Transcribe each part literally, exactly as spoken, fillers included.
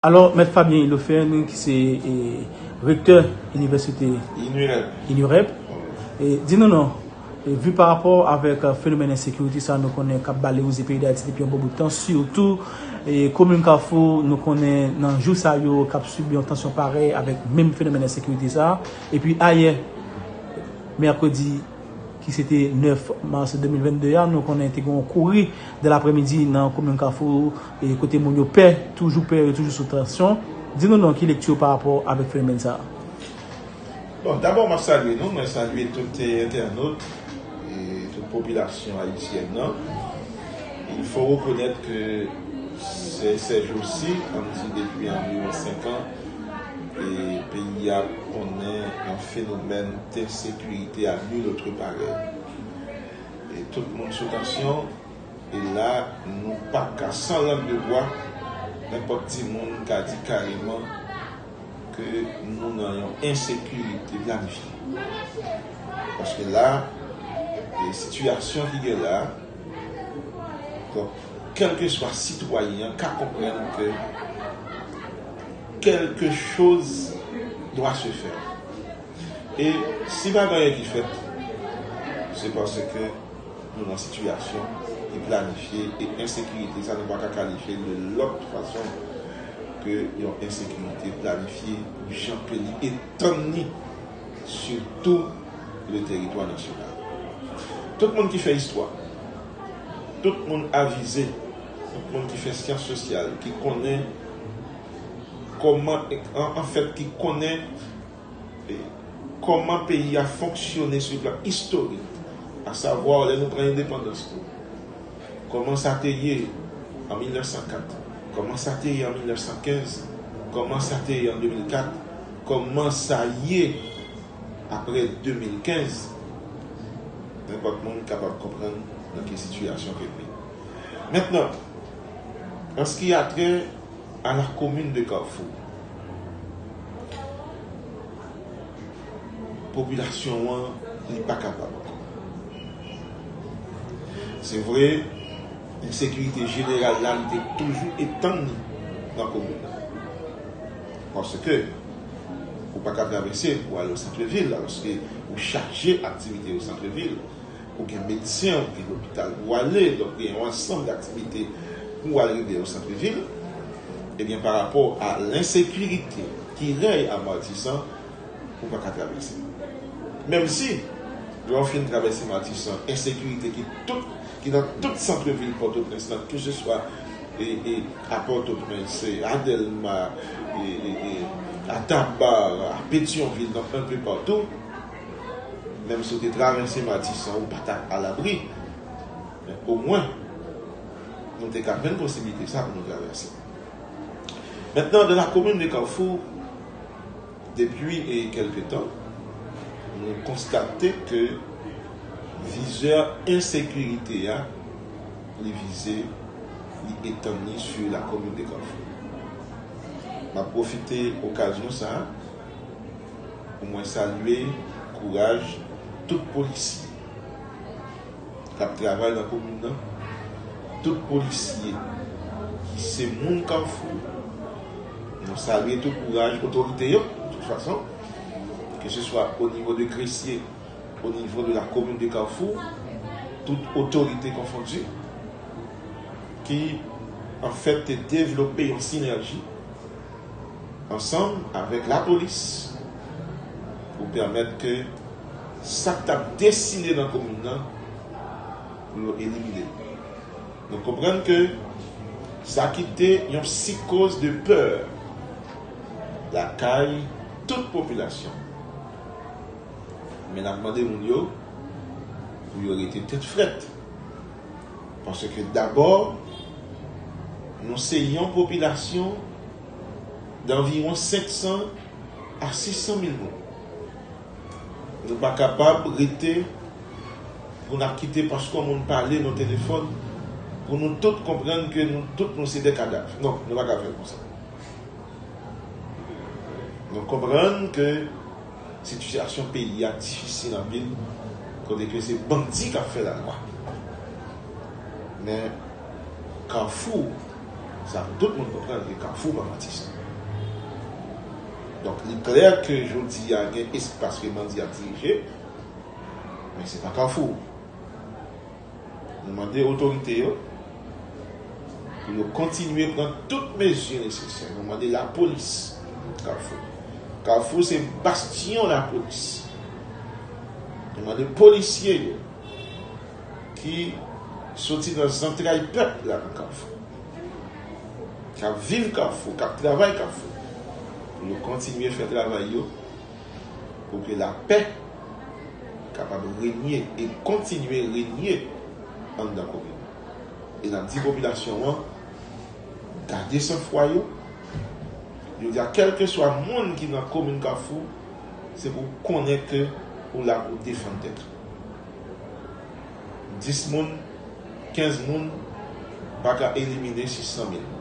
Alò, Mèt Fabien Ilofène, ki se, e, rektè inivèsite INUREB. INUREB, e, di nou non, e, vi pa rapò avèk, e, fenomèn ensekirite sa, nou konnen k ap bale wouze peyi Dayiti depi yon bon bout tan, sitou, e, komin Kafou, nou konnen nan jou sa yo k ap sibi yon tansyon parèy avèk menm fenomèn ensekirite sa. Epi ayè, mèkredi, ki se te nèf mas de mil vennde a, nou konnen te gen yon kouri de lapremidi nan komin Kafou, e kote moun yo pè, toujou pè, yo toujou sou tansyon. Di nou non, ki lekti w pa rapò avèk fenomèn sa a? Bon, dabò, m ap salye nou, mwen salye tout, e, entènot, e tout popilasyon ayisyèn nan. Il faut reconnaître que ces, ces jours-ci, ann di depi anviwon senk an, e peyi a konnen yon fenomèn ensekirite à nulle autre pareil. E tout moun sou tansyon, e la, nou pa ka, san lang de bwa, nenpòt timoun ka di kareman ke nou nan yon ensekirite planifye. Paske la, e sitiyasyon ki gen la, donk, kèlkeswa sitwayen an ka konprann ke quelque chose doit se faire. E si pa gen anyen ki fèt, se paske nou nan sitiyasyon ki planifye e ensekirite sa nou pa ka kalifye de lòt fason ke yon ensekirite planifye pou jan ke li etann li sur tout le territoire national. Tout moun ki fè istwa, tout moun avize, tout moun ki fè syans sosyal, ki konnen kòman, an, anfèt, ki konnen, e, kòman peyi a fonksyone sou plan istorik, asavwa lè nou pran endepandans nou, kòman sa te ye an mil nèf san kat, kòman sa te ye an mil nèf san kenz, kòman sa te ye an de mil kat, kòman sa ye apre de mil kenz, nenpòt moun kapab konprann nan ki sitiyasyon ke n ye. Mentnan, an ce qui a trait à la commune de Carrefour, popilasyon an, li pa kapab ankò. Se vre, ensekirite jeneral la, li te toujou etann li nan komin nan. Paske ou pa ka travèse pou ale o santrevil, alòske ou chaje aktivite o santrevil. Ou gen medsen, ou gen lopital pou ale, donk gen yon ansanm de aktivite pou al rive o santrevil. Ebyen, pa rapò a lensekirite ki rèy a Matisan, ou pa ka travèse. Menm si, lè w fin travèse Matisan, ensekirite ki tout, ki nan tout santrevil Pòtoprens lan, keseswa, e, e, a Pòtoprens, e, a Dèlma, e, e, e, a Taba, a Petyonvil, donk, un peu partout, menm si w te travèse Matisan, ou pa t alabri. Men omwen, nou te ka jwenn posiblite sa pou nou travèse. Mentnan, dans la commune de Carrefour, depi, e, kèlke tan, nou konstate ke vizè ensekirite a, li vize, li etann li sur la commune de Carrefour. M ap pwofite okazyon sa a pou mwen salye kouraj tout polisye k ap travay nan komin nan, tout polisye ki se moun Kafou, nou salye tout kouraj otorite yo, de tout fason, ke se swa o nivo de Gresye, o nivo de la komin de Kafou, tout otorite konfondi, ki, anfèt, te devlope yon sinèji ansanm avèk lapolis pou pèmèt ke sa k t ap desine nan komin nan, pou yo elimine l. Nou konprann ke sa kite yon sikoz de pè lakay tout popilasyon. Men n ap mande moun yo pou yo rete tèt frèt. Paske dabò, nou se yon popilasyon danviwon senk san a sis san mil moun. Nou pa kapab rete pou n ap kite paske yon moun pale nan telefòn, pou nou tout konprann ke nou tout nou se de kadav. Non, nou pa ka fè l konsa. Nou konprann ke sitiyasyon peyi a difisil anpil, kote ke se bandi k ap fè lalwa. Men Kafou, sa tout moun konprann ke Kafou pa Matisan. Donk, li klè ke jodi a gen espas ke bandi ap dirije, men se pa Kafou. Nou mande otorite yo pou yo kontinye pran tout mezi nesesè. Nou mande lapolis Kafou. Kafou se bastyon lapolis. Nou mande polisye yo ki soti nan zantray pèp la nan Kafou, k ap viv Kafou, k ap travay Kafou, pou yo kontinye fè travay yo, pou ke lapè kapab renye e kontinye renye anndan komin nan. E n ap di popilasyon an, gade sanfwa yo. Yo di a kèlkeswa moun ki nan komin Kafou, se pou konnen ke ou la pou defann tèt ou. Dis moun, kenz moun pa ka elimine sis san mil moun.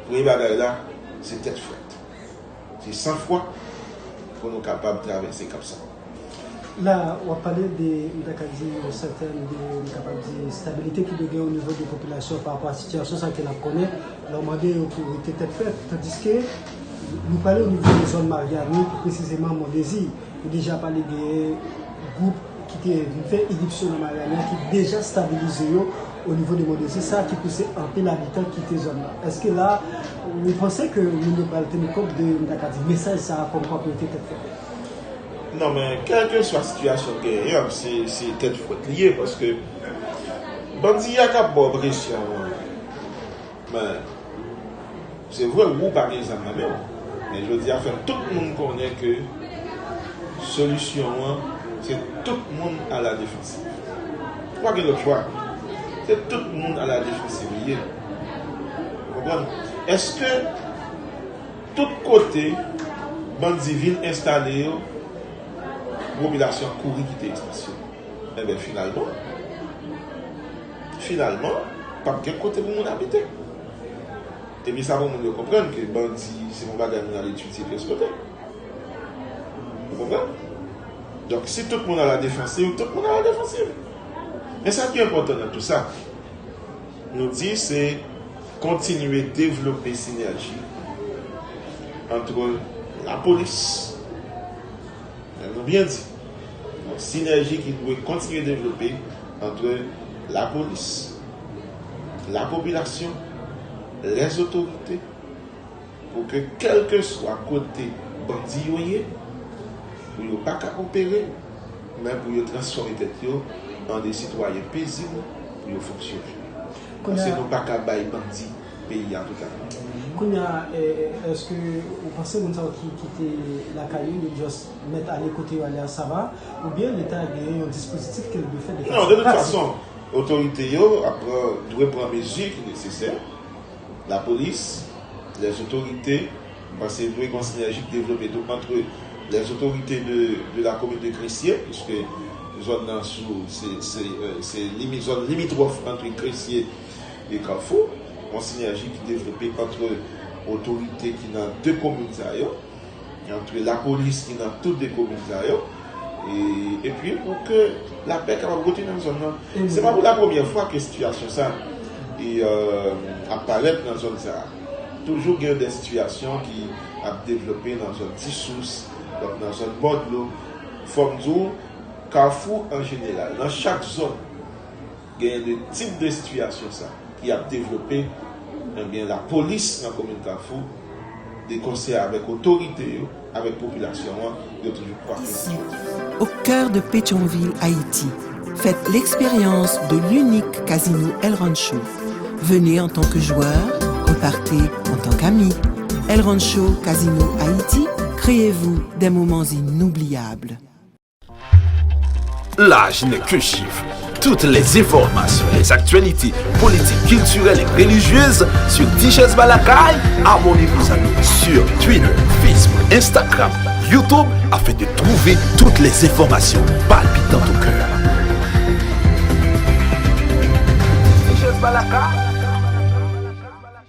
Premye bagay la, se tèt frèt. Se sanfwa pou nou kapab travèse kap sa. La, w ap pale de, m ta ka di, yon sètèn de, m kapab di, estabilite ki dwe gen o nivo de popilasyon pa rapò a sitiyasyon sa ke n ap konnen. Lè w mande yo pou rete tèt frèt, tandiske nou pale o nivo de zòn Maryani, pi presizeman Mòn Dezi. Nou deja pale de gwoup ki te vin fè iripsyon nan Maryani an, ki deja estabilize yo o nivo de Mòn Dezi, sa ki pouse anpil abitan kite zòn nan. Èske la, ou panse ke moun yo pral teni kont de, m ta ka di, mesaj sa a kòm kwa pou rete tèt frèt? Non, men kèlkeswa sitiyasyon k genyen an, se, se tèt frèt li ye, paske bandi a k ap ba w presyon an, men, se vre, ou pa gen zam nan men w, men jodi a, fè tout moun konnen ke solisyon an, se tout moun a la defansiv. Ou pa gen lòt chwa. Se tout moun a la defansiv li ye. Ou konprann? Èske tout kote bandi vin enstale yo, popilasyon kouri kite espas yo? Enben, finalman, finalman, p ap gen kote pou moun abite. Epi sa pou moun yo konprann ke bandi, se yon bagay moun al etidye pi kote. Ou konprann? Donk, si tout moun a la defansiv, tout moun a la defansiv. Men sa ki enpòtan nan tou sa, nou di se kontinye devlope sinèji ant lapolis, nou byen di, yon sinèji ki dwe kontinye devlope ant lapolis, lapopilasyon, lèzotorite, pou ke kèlkeswa kote bandi yo ye, pou yo pa ka opere, men pou yo transfòme tèt yo an de sitwayen pezib, pou yo fonksyone. Paske nou pa ka bay bandi peyi a totalman. Kounye a, eh, èske ou panse moun sa yo ki kite lakay yo, yo just mèt ale kote yo ale a, sa va? Oubyen Leta genyen yon dispozitif ke l dwe fè de fason pratik? Non, de tout fason, otorite yo ap pran, dwe pran mezi ki nesesè. Lapolis, lèzotorite, m panse dwe gen yon sinèji ki devlope tou ant lèzotorite de, de la komin de Kresye, piske zòn nan sou, se, se, euh, se limi-, zòn limitwòf ant Kresye e Kafou, yon sinèji ki devlope ant otorite ki nan de komin sa yo, ant lapolis ki nan tout de komin sa yo, e, epi pou ke lapè kapab retounen nan zòn nan. Se pa pou la premyè fwa ke sitiyasyon sa, e, euh, ap parèt nan zòn sa. Toujou gen de sitiyasyon ki ap devlope nan zòn Ti Sous, donk nan zòn bò dlo. Fò m di w, Kafou an jeneral, nan chak zòn, genyen de tip de sitiyasyon sa ki ap devlope, ebyen, lapolis nan komin Kafou, de konsè avèk otorite yo, avèk popilasyon an, yo toujou kwape sitiyasyon. Au cœur de Pétion-Ville, Haïti, faites l'expérience de l'unique casino El Rancho. Venez en tant que joueur, repartez en tant qu'ami. El Rancho Casino Haïti, créez-vous des moments inoubliables. L'âge n'est qu'un chiffre. Toutes les informations, les actualités politiques, culturelles et religieuses sur Tichèz Balakay. Abonnez-vous à nous sur Twitter, Facebook, Instagram, YouTube afin de trouver toutes les informations palpitantes au cœur. Tichèz Balakay.